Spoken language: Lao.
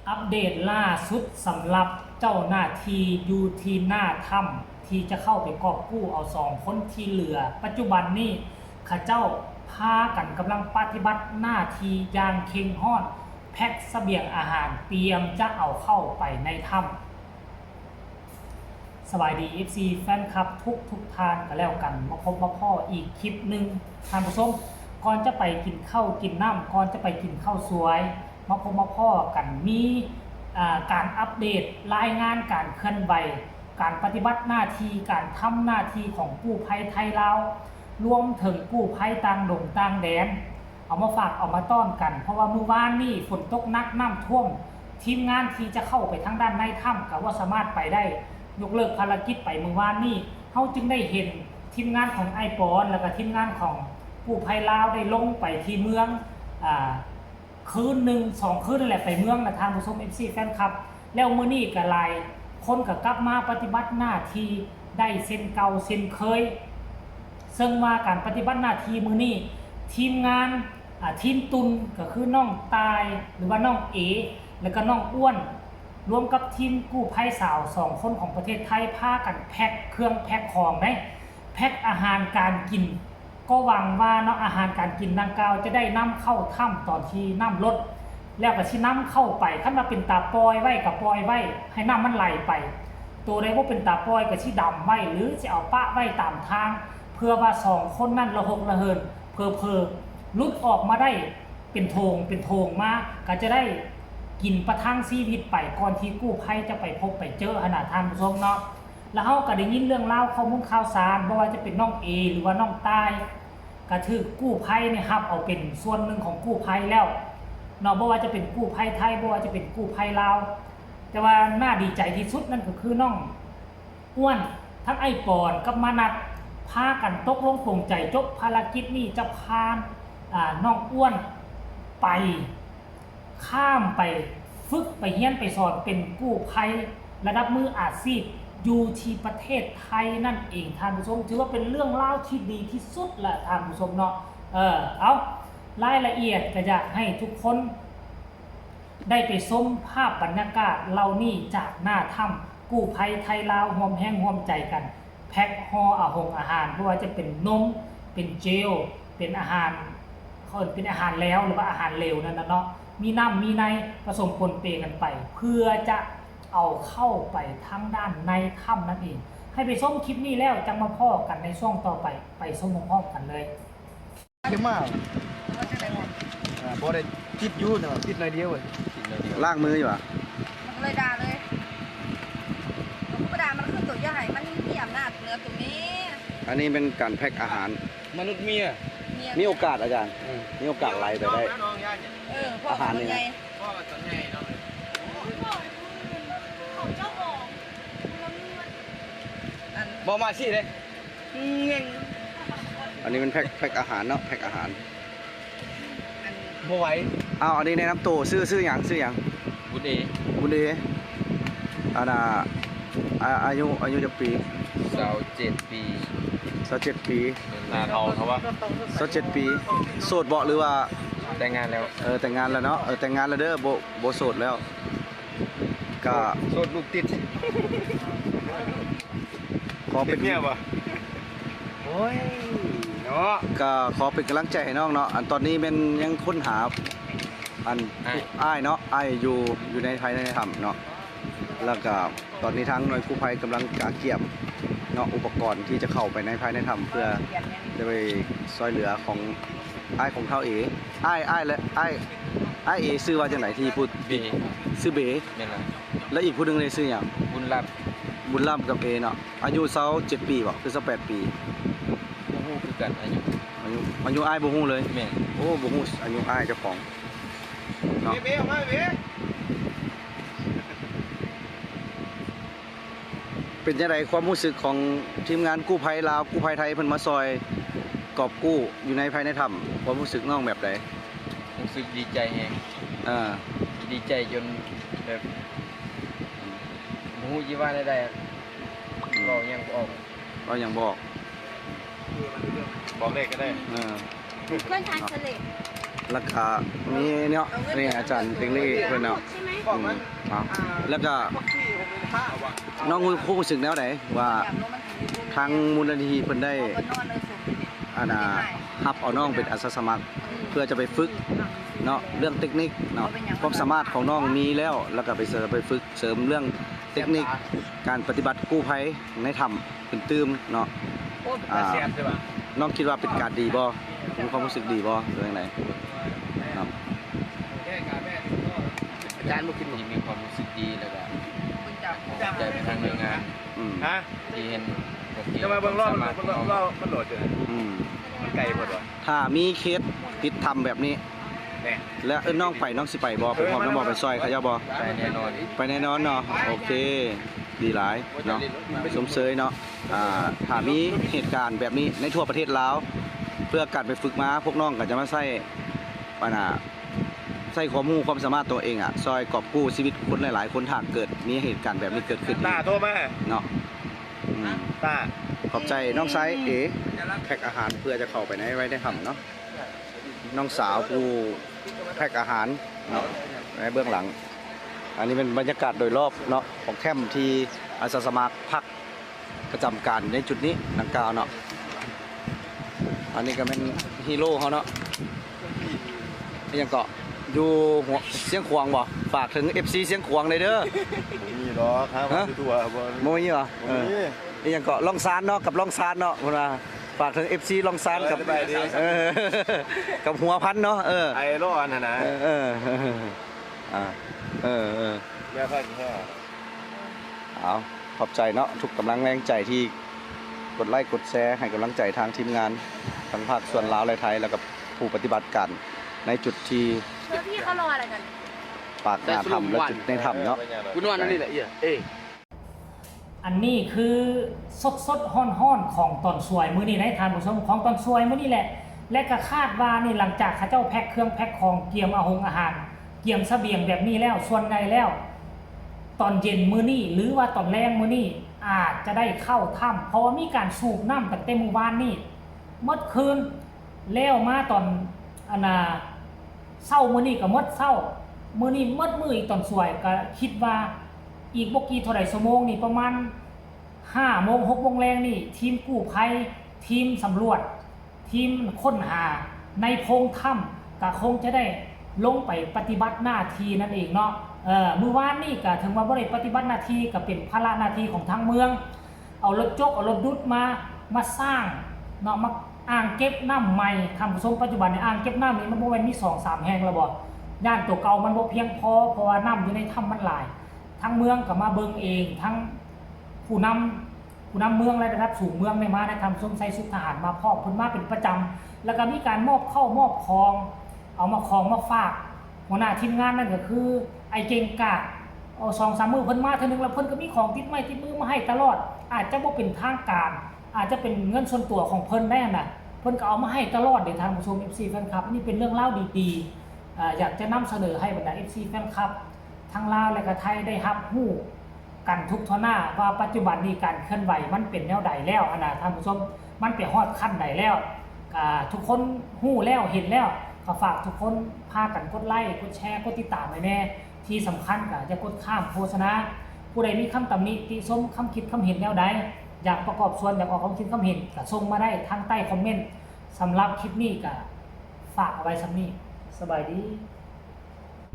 ອັບເດດລ່າສຸດສຳລັບເຈົ້າໜ້າທີ່ຢູ່ທີ່ໜ້າຖ້ຳ ທີ່ຈະເຂົ້າໄປກອບກູ້ເອົາສອງຄົນທີ່ເຫຼືອ. ປັດຈຸບັນນີ້ ເຂົາເຈົ້າພາກັນກຳລັງປະຕິບັດໜ້າທີ່ຢ່າງເຄັ່ງຮອດ ແພັກສະບຽງອາຫານ ຕຽມຈະເອົາເຂົ້າໄປໃນຖ້ຳ. ສະບາຍດີ ເອັຟຊີ ແຟນຄລັບທຸກໆທ່ານກໍແລ້ວກັນ ມາພົບມາພໍ້ອີກຄລິບໜຶ່ງ ທ່ານຜູ້ຊົມ. ກ່ອນຈະໄປກິນເຂົ້າກິນນ້ຳ ກ່ອນຈະໄປກິນເຂົ້າສວຍ ມາພົບມາພໍ້ກັນ ມີ ອ່າ ການອັບເດດລາຍງານການເຄື່ອນໄຫວ ການປະຕິບັດໜ້າທີ່ ການທຳໜ້າທີ່ຂອງກູ້ໄພໄທລາວ ລວມເຖິງກູ້ໄພຕ່າງດົງຕ່າງແດນ ເອົາມາຝາກເອົາມາຕ້ອນກັນ ເພາະວ່າມື້ວານນີ້ຝົນຕົກໜັກ ນ້ຳຖ້ວມ ທີມງານທີ່ຈະເຂົ້າໄປທາງດ້ານໃນຖ້ຳກໍບໍ່ສາມາດໄປໄດ້ ຍົກເລີກພາລະກິດໄປມື້ວານນີ້. ເຮົາຈຶ່ງໄດ້ເຫັນທີມງານຂອງອ້າຍປອນ ແລ້ວກໍທີມງານຂອງກູ້ໄພລາວໄດ້ລົງໄປທີ່ເມືອງ ອ່າ ຄືນໜຶ່ງສອງຄືນນັ້ນແຫຼະ ໄປເມືອງນະ ທ່ານຜູ້ຊົມ ເອັຟຊີ ແຟນຄລັບ. ແລ້ວມື້ນີ້ກໍຫຼາຍຄົນກໍກັບມາປະຕິບັດໜ້າທີ່ໄດ້ເຊັ່ນເກົ່າເຊັ່ນເຄີຍ ເຊິ່ງວ່າການປະຕິບັດໜ້າທີ່ມື້ນີ້ ທີມງານ ອ່າ ທີມຕຸນ ກໍຄືນ້ອງຕ່າຍ ຫຼືວ່ານ້ອງເອ ແລ້ວກໍນ້ອງອ້ວນ ລວມກັບທີມກູ້ໄພສາວສອງຄົນຂອງປະເທດໄທ ພາກັນແພັກເຄື່ອງແພັກຂອງເດ້ ແພັກອາຫານການກິນ ກໍຫວັງວ່າເນາະ ອາຫານການກິນດັ່ງກ່າວຈະໄດ້ນຳເຂົ້າຖ້ຳຕອນທີ່ນ້ຳລົດ ແລ້ວກໍຊິນຳເຂົ້າໄປ ຄັນວ່າເປັນຕາປ່ອຍໄວ້ກໍປ່ອຍໄວ້ ໃຫ້ນ້ຳມັນໄຫຼໄປ ໂຕໃດບໍ່ເປັນຕາປ່ອຍກໍຊິດຳໄວ້ ຫຼືຊິເອົາປະໄວ້ຕາມທາງ ເພື່ອວ່າສອງຄົນນັ້ນລະຫົກລະເຫີນ ເຜີໆ ຫຼຸດອອກມາໄດ້ເປັນໂຖງເປັນໂຖງມາ ກໍຈະໄດ້ກິນປະທັງຊີວິດໄປ ກ່ອນທີ່ກູ້ໄພຈະໄປພົບໄປເຈີຫັ້ນນະ ທ່ານຜູ້ຊົມເນາະ. ແລ້ວເຮົາກໍໄດ້ຍິນເລື່ອງລາວ ຂໍ້ມູນຂ່າວສານ ບໍ່ວ່າຈະເປັນນ້ອງເອ ຫຼືວ່ານ້ອງຕ່າຍ ກໍຖືກກູ້ໄພນີ້ຮັບເອົາເປັນສ່ວນໜຶ່ງຂອງກູ້ໄພແລ້ວເນາະ ບໍ່ວ່າຈະເປັນກູ້ໄພໄທ ບໍ່ວ່າຈະເປັນກູ້ໄພລາວ. ແຕ່ວ່າໜ້າດີໃຈທີ່ສຸດນັ້ນກໍຄືນ້ອງອ້ວນ ທັງອ້າຍປອນກັບມານັດ ພາກັນຕົກລົງປົງໃຈ ຈົບພາລະກິດນີ້ຈະພາ ອາ ນ້ອງອ້ວນໄປ ຂ້າມໄປຝຶກ ໄປຮຽນໄປສອນເປັນກູ້ໄພລະດັບມືອາຊີບ ຢູ່ທີ່ປະເທດໄທນັ້ນເອງ ທ່ານຜູ້ຊົມ. ຖືວ່າເປັນເລື່ອງລາວທີ່ດີທີ່ສຸດລະ ທ່ານຜູ້ຊົມເນາະ. ເອີ ເອົາ ລາຍລະອຽດກໍຢາກໃຫ້ທຸກຄົນໄດ້ໄປຊົມພາບບັນຍາກາດເຫຼົ່ານີ້ຈາກໜ້າຖ້ຳ ກູ້ໄພໄທລາວຮ່ວມແຮງຮ່ວມໃຈກັນ ແພັກຫໍ່ອາຫົງອາຫານ ບໍ່ວ່າຈະເປັນນົມ ເປັນເຈວ ເປັນອາຫານ ເຂົາເອີ້ນເປັນອາຫານແລ້ວ ຫຼືວ່າອາຫານເຫຼວນັ້ນນະເນາະ ມີນ້ຳມີໃນປະສົມປົນເປກັນໄປ ເພື່ອຈະເອົາເຂົ້າໄປທາງດ້ານໃນຖ້ຳນັ້ນເອງ. ໃຫ້ໄປຊົມຄລິບນີ້ແລ້ວ ຈັ່ງມາພໍ້ກັນໃນຊ່ວງຕໍ່ໄປ ໄປຊົມພ້ອມໆກັນເລີຍ. ຈະມາ ອ່າ ບໍ່ໄດ້ຕິດຢູ່ ແຕ່ວ່າຕິດໜ້ອຍດຽວເວີຍ. ຕິດໜ້ອຍດຽວ. ລ້າງມືຢູ່ຫວາ? ມັນກໍເລີຍດ່າເລີຍ. ກໍຄືບໍ່ດ່າ ມັນຄືຕົວໃຫຍ່ ມັນມີອຳນາດເໜືອຕົວແມ່. ອັນນີ້ແມ່ນການແພັກອາຫານ. ມະນຸດເມຍ. ເມຍ. ມີໂອກາດ ອາຈານ. ເອີ ມີໂອກາດໄຫຼໄປໄດ້. ເອີ ອາຫານນີ້ນະ. ບໍ່ມາຊິເດ້. ອັນນີ້ມັນແພັກ ແພັກອາຫານເນາະ ແພັກອາຫານ. ບໍ່ໄຫວ. ອ້າວ ອັນນີ້ແນະນຳໂຕ ຊື່ ຊື່ຫຍັງ ຊື່ຫຍັງ? ບຸນເອ. ບຸນເອ. ອັນນ່າ ອາ ອາຍຸ ອາຍຸຈັກປີ? ຊາວເຈັດປີ. ຊາວເຈັດປີ. ໜ້າເຖົ້າເທົ່າວະ? ຊາວເຈັດປີ. ໂສດບໍ່ ຫຼືວ່າ? ແຕ່ງງານແລ້ວ. ເອີ ແຕ່ງງານແລ້ວເນາະ. ເອີ ແຕ່ງງານແລ້ວເດີ ບໍ່ ບໍ່ໂສດແລ້ວ. ກະໂສດລູກຕິດ. ຂໍເປັນເມຍບໍ່? ໂອ້ຍ ເນາະ. ກະຂໍເປັນກຳລັງໃຈໃຫ້ນ້ອງເນາະ. ອັນຕອນນີ້ແມ່ນຍັງຄົ້ນຫາ ອັນ ອ້າຍ ອ້າຍເນາະ ອ້າຍຢູ່ ຢູ່ໃນພາຍໃນຖ້ຳເນາະ. ແລ້ວກະຕອນນີ້ທາງໜ່ວຍກູ້ໄພກຳລັງກະກຽມເນາະ ອຸປະກອນທີ່ຈະເຂົ້າໄປໃນພາຍໃນຖ້ຳ ເພື່ອຈະໄປຊ່ວຍເຫຼືອຂອງອ້າຍຂອງທ້າວເອ. ອ້າຍ ອ້າຍ ແລະ ອ້າຍ ອ້າຍເອຊື່ວ່າຈັ່ງໃດ? ທີ່ຜູ້ ເບ. ຊື່ເບ. ແມ່ນລະ. ແລ້ວອີກຜູ້ໜຶ່ງເດ ຊື່ຫຍັງ? ບຸນລັດ. ບຸນລຳກັບເອເນາະ. ອາຍຸຊາວເຈັດປີບໍ ຄືຊາວແປດປີ? ບໍ່ຮູ້ຄືກັນອາຍຸ. ອາຍຸ ອາຍຸອ້າຍບໍ່ຮູ້ເລີຍ? ແມ່ນ. ໂອ້ ບໍ່ຮູ້ອາຍຸອ້າຍເຈົ້າຂອງເນາະ. ເບ ເບ ອອກມາເບ. ເປັນຈັ່ງໃດຄວາມຮູ້ສຶກຂອງທີມງານກູ້ໄພລາວ ກູ້ໄພໄທ ເພິ່ນມາຊ່ອຍກອບກູ້ຢູ່ໃນ ພາຍໃນຖ້ຳ? ຄວາມຮູ້ສຶກນ້ອງແບບໃດ? ຮູ້ສຶກດີໃຈແຮງ. ເອີ ດີໃຈຈົນແບບ ບໍ່ຮູ້ຊິວ່າແນວໃດ ອືມ ເວົ້າຫຍັງບໍ່ອອກ. ເວົ້າຫຍັງບໍ່ອອກ. ບອກໄດ້ກໍໄດ້. ເອີ Google Translate. ແລ້ວກະມີເນາະ ນີ້ອາຈານຕິງລີເພິ່ນເນາະ ອືມ ເອົາ ແລ້ວກະນ້ອງຮູ້ ຮູ້ສຶກແນວໃດວ່າທາງມູນນິທິເພິ່ນໄດ້ ອັນນ່າ ຮັບເອົານ້ອງເປັນອາສາສະໝັກ ເພື່ອຈະໄປຝຶກເນາະ ເລື່ອງເຕັກນິກເນາະ ຄວາມສາມາດຂອງນ້ອງມີແລ້ວ ແລ້ວກະໄປເສີມ ໄປຝຶກເສີມເລື່ອງເຕັກນິກການປະຕິບັດກູ້ໄພໃນຖ້ຳ ຂຶ້ນຕື່ມເນາະ ໂອ້ ເປັນຕາແຊບເດ້ຫວາ ນ້ອງຄິດວ່າເປັນການດີບໍ່? ມີຄວາມຮູ້ສຶກດີບໍ່ ຫຼືຈັ່ງໃດເນາະ? ອາຈານບໍ່ຄິດບໍ່? ມີຄວາມຮູ້ສຶກດີ ແລ້ວກະຂອບໃຈໄປທາງໜ່ວຍງານ ອືມ ທີ່ເຫັນພວກເຮົາ ແຕ່ວ່າເບິ່ງລໍ ມັນໂດດຢູ່ ອືມ ມັນໄກໂພດຫວາ ຖ້າມີເຂດຕິດຖ້ຳແບບນີ້ ແມ່ນ ແລ້ວເອີ້ນນ້ອງໄປ ນ້ອງຊິໄປບໍ່? ໄປຮ່ວມນຳບໍ່? ໄປຊ່ອຍເຂົາເຈົ້າບໍ່? ໄປແນ່ນອນ ໄປແນ່ນອນເນາະ ໂອເຄ ດີຫຼາຍເນາະ ຊົມເຊີຍເນາະ ອ່າ ຖ້າມີເຫດການແບບນີ້ໃນທົ່ວປະເທດລາວ ເພື່ອການໄປຝຶກມາ ພວກນ້ອງກໍຈະມາໃຊ້ ອັນນ່າ ໃຊ້ຄວາມຮູ້ຄວາມສາມາດຕົວເອງອະ ຊ່ອຍກອບກູ້ຊີວິດຄົນຫຼາຍໆຄົນ ຖ້າເກີດມີເຫດການແບບນີ້ເກີດຂຶ້ນອີກ ຕາໂທມາເນາະ ອືມ ຕາ ຂອບໃຈນ້ອງຊາຍເອ ແພັກອາຫານເພື່ອຈະເຂົ້າໄປໃນ ໄວ້ໃນຖ້ຳເນາະ ນ້ອງສາວຜູ້ແພັກອາຫານເນາະ ໃນເບື້ອງຫຼັງ ອັນນີ້ເປັນບັນຍາກາດໂດຍລອບເນາະ ຂອງແຄ້ມທີ່ອາສາສະໝັກພັກປະຈຳການໃນຈຸດນີ້ດັ່ງກ່າວເນາະ ອັນນີ້ກໍແມ່ນຮີໂຣເຮົາເນາະ ອີ່ຫຍັງເກາະ ຢູ່ຫົວ ຊຽງຂວາງບໍ່? ຝາກເຖິງເອັຟຊີຊຽງຂວາງໄດ້ເດີ ບໍ່ມີດອກ ຫາວ່າ ຮະ? ຢູ່ທົ່ວ ບໍ່ ບໍ່ມີຫວາ? ບໍ່ມີ ເອີ ອີ່ຫຍັງເກາະ ລ່ອງຊານເນາະ ກັບລ່ອງຊານເນາະ ເພິ່ນວ່າ ຝາກເຖິງເອັຟຊີລ່ອງຊານກັບ ເອີ ສະບາຍດີ ເອີ ກັບຫົວພັນເນາະ ເອີ ໄອລອນຫັ້ນນະ ເອີ ເອີ ອ່າ ເອີ ເອີ ແນວໃຜຊິແທ້ ເອົາ ຂອບໃຈເນາະ ທຸກກຳລັງແຮງໃຈທີ່ກົດໄລ້ກົດແຊໃຫ້ກຳລັງໃຈທາງທີມງານ ທັງພາກສ່ວນລາວ ແລະ ໄທ ແລ້ວກໍຜູ້ປະຕິບັດການໃນຈຸດທີ່ ເພື່ອພີ່ເຂົາລໍອະໄລກັນ ປາກໜ້າຖ້ຳ ແລະ ຈຸດໃນຖ້ຳເນາະ ກູນອນອັນນີ້ແຫຼະ ເອີ ເອ ອັນນີ້ຄືສົດໆຮ້ອນໆຂອງຕອນສວຍມື້ນີ້ເດ້ທ່ານຜູ້ຊົມ ຂອງຕອນສວຍມື້ນີ້ແຫຼະ ແລະກະຄາດວ່ານີ້ ຫຼັງຈາກເຂົາເຈົ້າແພັກເຄື່ອງແພັກຂອງ ກຽມອາຫົງອາຫານ ກຽມສະບຽງແບບນີ້ແລ້ວ ສ່ວນໃຫຍ່ແລ້ວ ຕອນເຢັນມື້ນີ້ ຫຼືວ່າຕອນແລງມື້ນີ້ ອາດຈະໄດ້ເຂົ້າຖ້ຳ ເພາະວ່າມີການສູບນ້ຳຕັ້ງແຕ່ມື້ວານນີ້ໝົດຄືນ ແລ້ວມາຕອນ ອັນນ່າ ເຊົ້າມື້ນີ້ກໍໝົດເຊົ້າ ມື້ນີ້ໝົດມື້ອີກຕອນສວຍ ກໍຄິດວ່າອີກບໍ່ກີ່ເທົ່າໃດຊົ່ວໂມງນີ້ ປະມານຫ້າໂມງ ຫົກໂມງແລງນີ້ ທີມກູ້ໄພ ທີມສຳຫຼວດ ທີມຄົ້ນຫາໃນໂພງຖ້ຳ ກໍຄົງຈະໄດ້ລົງໄປປະຕິບັດໜ້າທີ່ນັ້ນເອງເນາະ ເອີ ມື້ວານນີ້ກໍເຖິງວ່າບໍ່ໄດ້ປະຕິບັດໜ້າທີ່ ກໍເປັນພາລະໜ້າທີ່ຂອງທາງເມືອງ ເອົາລົດຈົກ ເອົາລົດດຸດມາ ມາສ້າງເນາະ ມາ ອ່າງເກັບນ້ຳໃໝ່ ທ່ານຜູ້ຊົມ ປັດຈຸບັນນີ້ອ່າງເກັບນ້ຳນີ້ມັນບໍ່ແມ່ນມີສອງສາມແຫ່ງແລ້ວບໍ່ ຢ້ານຕົວເກົ່າມັນບໍ່ພຽງພໍ ເພາະວ່ານ້ຳຢູ່ໃນຖ້ຳມັນຫຼາຍ ທາງເມືອງກໍມາເບິ່ງເອງ ທັງຜູ້ນຳ ຜູ້ນຳເມືອງ ແລະ ລະດັບສູງເມືອງໄດ້ມາ ແລະ ທ່ານຜູ້ຊົມ ໃສ່ຊຸດທະຫານມາພ້ອມ ເພິ່ນມາເປັນປະຈຳ ແລ້ວກໍມີການມອບເຂົ້າມອບຂອງ ເອົາມາຂອງມາຝາກ ຫົວໜ້າທີມງານນັ້ນກໍຄື ໄອ້ເກັ່ງກາດ ເອົາສອງສາມມື້ເພິ່ນມາເທື່ອໜຶ່ງ ແລ້ວເພິ່ນກໍມີຂອງຕິດໄມ້ຕິດມືມາໃຫ້ຕະຫຼອດ ອາດຈະບໍ່ເປັນທາງການ ອາດຈະເປັນເງິນສ່ວນຕົວຂອງເພິ່ນໄດ້ຫັ້ນນະ ເພິ່ນກໍເອົາມາໃຫ້ຕະຫຼອດເດ້ທ່ານຜູ້ຊົມ ເອັຟຊີ ແຟນຄລັບ ອັນນີ້ເປັນເລື່ອງລາວດີໆ ອາ ຢາກຈະນຳສະເໜີໃຫ້ບັນດາ ເອັຟຊີ ແຟນຄລັບ ທັງລາວ ແລະ ກະໄທໄດ້ຮັບຮູ້ກັນທຸກທົ່ວໜ້າວ່າປັດຈຸບັນນີ້ການເຄື່ອນໄຫວມັນເປັນແນວໃດແລ້ວຫັ້ນນະທ່ານຜູ້ຊົມ ມັນໄປຮອດຂັ້ນໃດແລ້ວ ກະທຸກຄົນຮູ້ແລ້ວເຫັນແລ້ວ ກໍຝາກທຸກຄົນພາກັນກົດໄລ້ ກົດແຊ ກົດຕິດຕາມໃຫ້ແດ່ ທີ່ສຳຄັນກໍຢ່າກົດຂ້າມໂຄສະນາ ຜູ້ໃດມີຄຳຕຳໜິຕິຊົມ ຄຳຄິດຄຳເຫັນແນວໃດ ຢາກປະກອບສ່ວນ ຢາກອອກຄຳຄິດຄຳເຫັນ ກໍສົ່ງມາໄດ້ທາງໃຕ້ຄອມເມັນ ສຳລັບຄລິບນີ້ກໍຝາກເອົາໄວ້ສ່ຳນີ້ ສະບາຍດີ.